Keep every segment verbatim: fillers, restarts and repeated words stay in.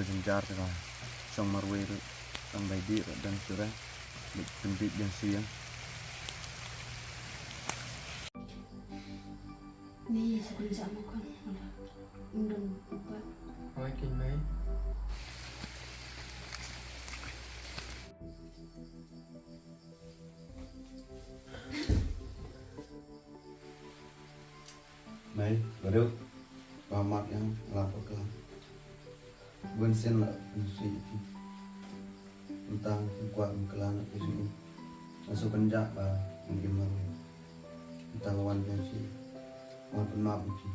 Jynjar te ka shong marwei ruh, tang bai dih ruh dang shuh re. Bit pynbit jong shu ïa. Ni sa kun sa mo kon. Undon upa. Oi kin mai. Mei, baroh ba map ïa nga la bakla. Bun sien la ngi sngewsih ïa phi. Mynta nga kwah ban kylla noh ïa phi. Nga sngewkynjah ba ngin im marwei. Mynta nga wan biang sha phi. Wan pynmap ïa phi.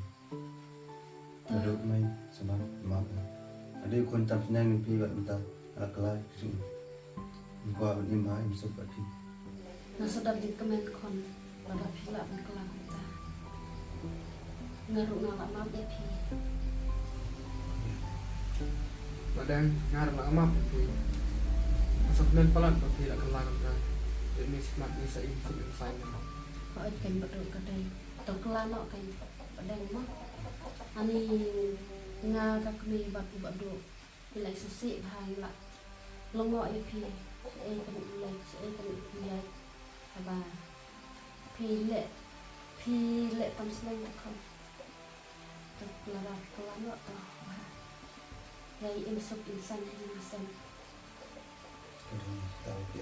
Baroh mei, sngewbha pynmap ïa nga. Nga dei u khun tam snem ïa phi bad mynta nga la kylla ïa phi. Nga kwah ban im bha im suk bad phi. Nga shu dap jingkmen khun, lada phi lah ban kylla kumta. Nga ruh nga la map ïa phi. Ba dang nga ruh la map ïa phi. Nga shu kmen palat ba phi la kylla kumta. Dei me smat me sa im suk im saiñ. Hooid kein Baduh ka dei. To kylla noh kein. Ba dang mo. Ani nga ka kmie bad u Baduh. Ngi la sngewsih bha, ngi la lyngngoh ïa phi. Shaei kan u lei, shaei kan u ïaid. Haba phi leh, phi leh tam snem te khun. Te lada phi kylla noh te bha. Ïa im suk im saiñ ha ïing ha sem. Ka dei tau phi.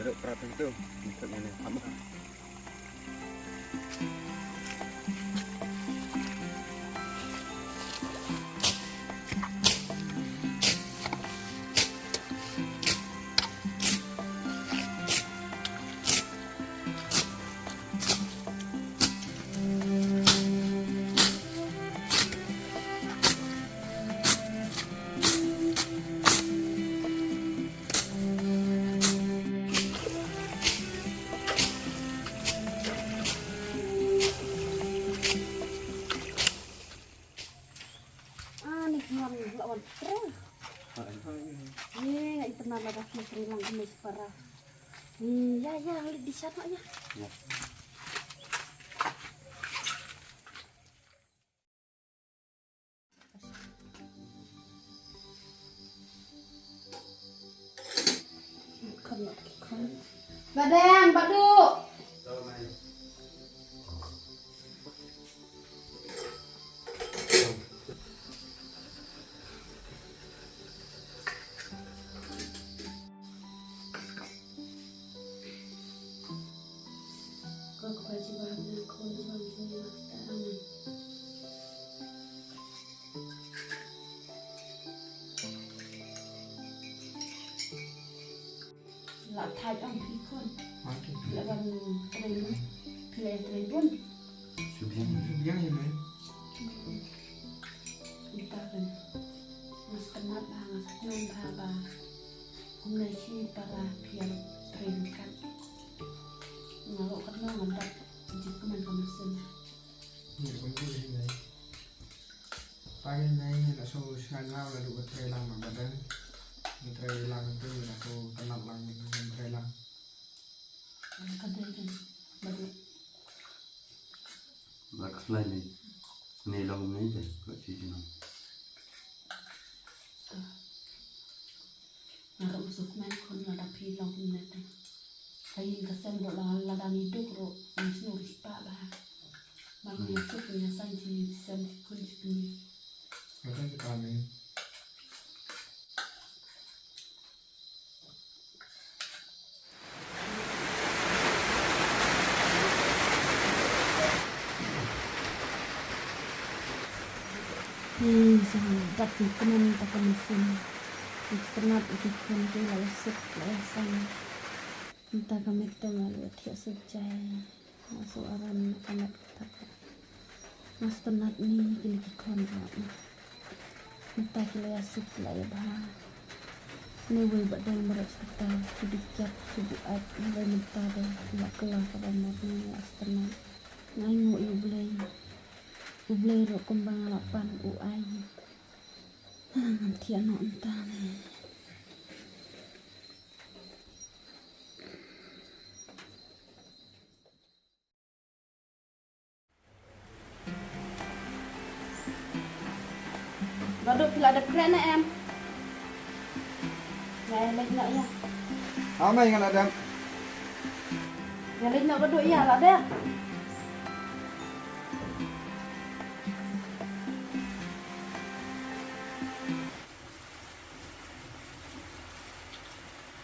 Baroh prap tu, ikut ni, ni. Ah, ni kiwan la wan trei. Ni nga itynnad lada ki trei lang kumne shipara. Ni ya ya ngi di shat ma ya. Ya. Badeng, Badu. La thait ong phi khun. La ban trei bun. Phi la trei bun. Shu biang. Shu biang ïa me. Mynta kan nga sngewtynnat bha, nga sngewtynnat bha ba kumne shi para phi ïa trei ryngkat. Nga ruh katno ngan dap jingkmen ka mynsiem. Ngi sngewthuh hi nai. Pagi nai ngi la shu sngewthuh nga la duk trei lang ma Badeng. Ngi trei lang tu ngi la shu tynnat lang ngi trei lang. Ka dei kan Badeng. Ba ka slai ni. Ni long ni te ka chi chi no. Nga ruh nga sngewkmen khun lada phi long kumne te. Ka ïing ka sem ruh la, lada ngi duk ruh ngi sngewrieh paidbah. Ba ngi ïa suk ngi ïa saiñ shi sem shi khun shi kmie. Nga kan ka me. Ni sa dap ki kmen ta ka mynsiem. Ki kynap ki khun ki la ïa suk la ïa saiñ. Mynta ka met te nga la thiah suk jai. Nga shu aram ka met ka thak. Nga sngewtynnat ni kine ki khun ruh. Mynta ki la ïa suk la ïa bha. Ne wei ba dang mareh sa kata, shu dei kiad, shu dei ait, hynrei mynta dang la kylla kaba mar ne la sdang. Nga ainguh ïa U Blei. U Blei ruh kumba nga la pan u ai. Ngan thiah noh mynta ne. Baduk, phi la dep khreh ne em? Nga leit noh ïa. Ha mei, nga la dep. Nga leit noh Baduk ïa, la dep.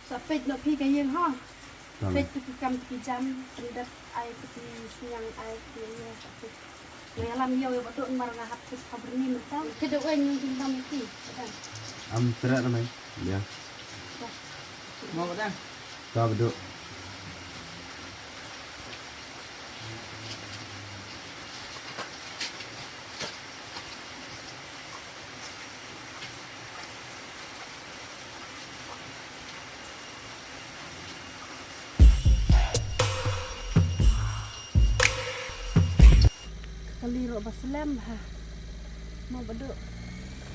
Sa peit noh phi ka ïing ha. Peit phi ki kam phi ki jam, phi dep ai phi ki sniang ai phi ïa sa peit. Nga ïalam ïa u Baduk namar nga hap peit ha byrni mynta. Ki dei wei ngin pynbam ïa ki. Am tret na mai. Ïa. Mo Baduk. Ka Baduk. Kali ruh ba slem ha. Mo Baduk.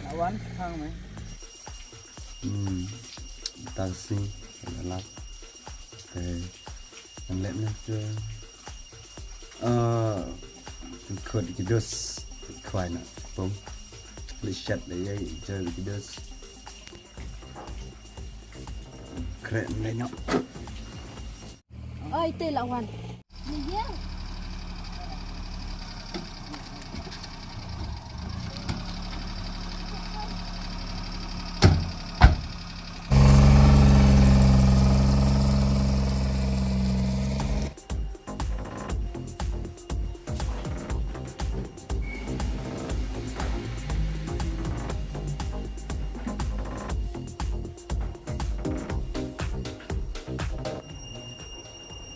Lawan phang mai. Hmm. Tang sing. Lap. Te. Ngan leh ne te. Ah, khot ki dus. Khwai na pom. Li shat le ye je ki dus. Kren le no. Oi, te la wan.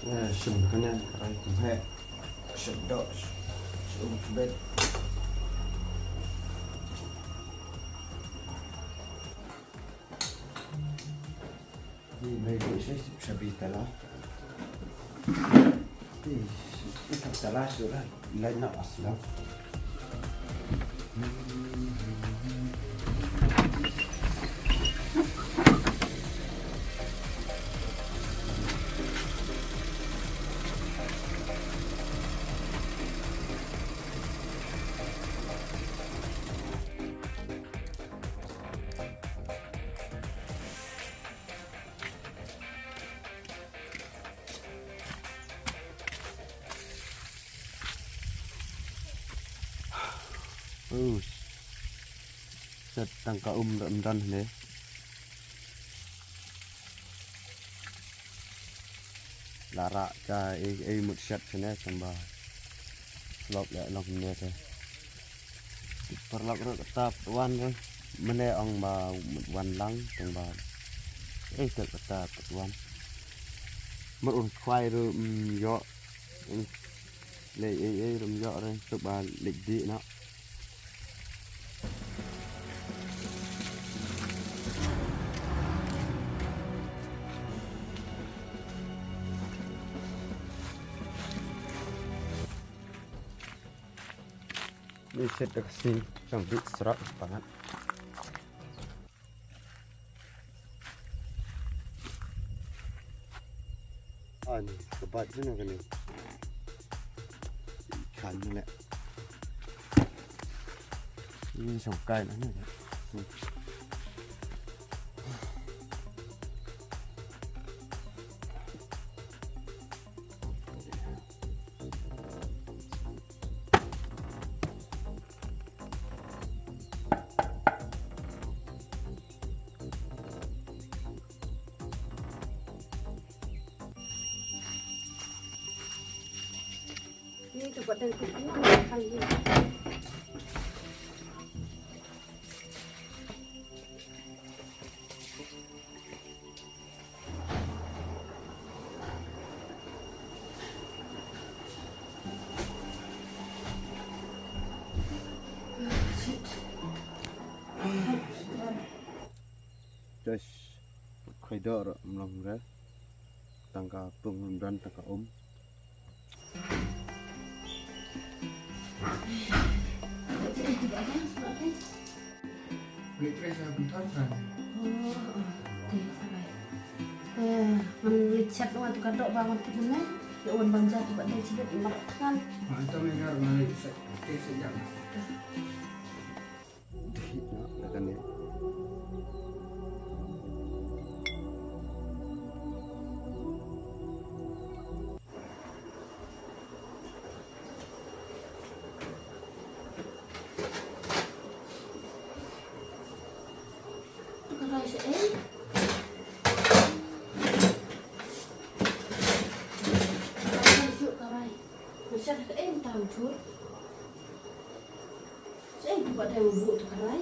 Eh, shim kane, rai kum he. Shim dok, shim kbet. Ni mai bu shi shabi tala. Ni ita tala sura lai na asla. Uh, set tang ka um ram don ne. La rah ka ei ei mut shet shane tang ba slop leh long ne te. Paralok ruh kata pat wan re. Mane ong ba mut wan lang tang ba ei te kata pat wan. Mut un khwai ruh, mm, ïoh. Mm. Leh ei ei ruh ym ïoh re, suk ba leh dih noh. Ni shet da ka sing, shong dih srok pangat. Ani, ka bat jin kane. Kan le. Ni shong kai na ne. Ni tu buat dari tu kan. Tes. Dok ro mlong re. Tang ka pung mdon tang ka um. Ngi trei sa bynta kan. Oh, oh. Te sa bai. Te ngan leit chat ngan tu ka dok ba ngan tu ne. Ya wan ban ja tu ba dei cibet mat kan. Ma ita me ngar ma leit sa te sa jam. Dei na da kan ya. Karai sha ei. Karai shu karai. Masha ka ei tang chur. Sha ei buka dai buka tu karai.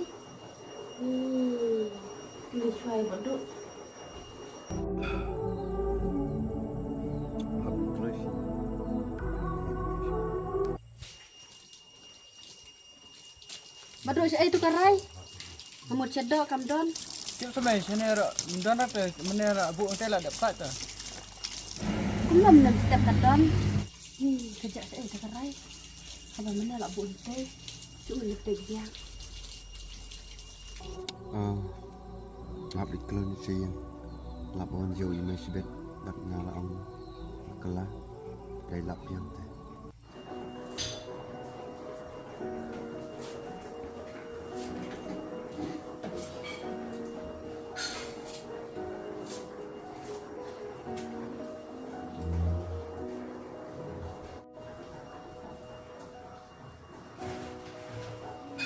Hmm. Ni shuai buka duk. Hap terus. Ba duk sha ei tu karai. Amut sha dok kam don. Tip sa mai shane ra don ra te mane ra bu te la dep kat ta. Kum lam nam step ka don. Hi ka ja sha ei tu karai. Haba mane la bu te. Chu le te dia. Ah. Ngap ri klon sha yin. Lap on jo i mai sibet. Bad nga la ong. Kala. Dai lap yang te.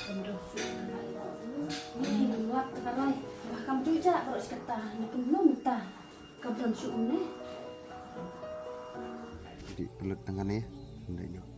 Kam dong shuh ka rai. Ni, ngam lap ka rai. Bah, kam tu ja, baru sekata. Ni pun belum ta. Kam dong shuh ne. Jadi pelut tangan ni, ndai nyok.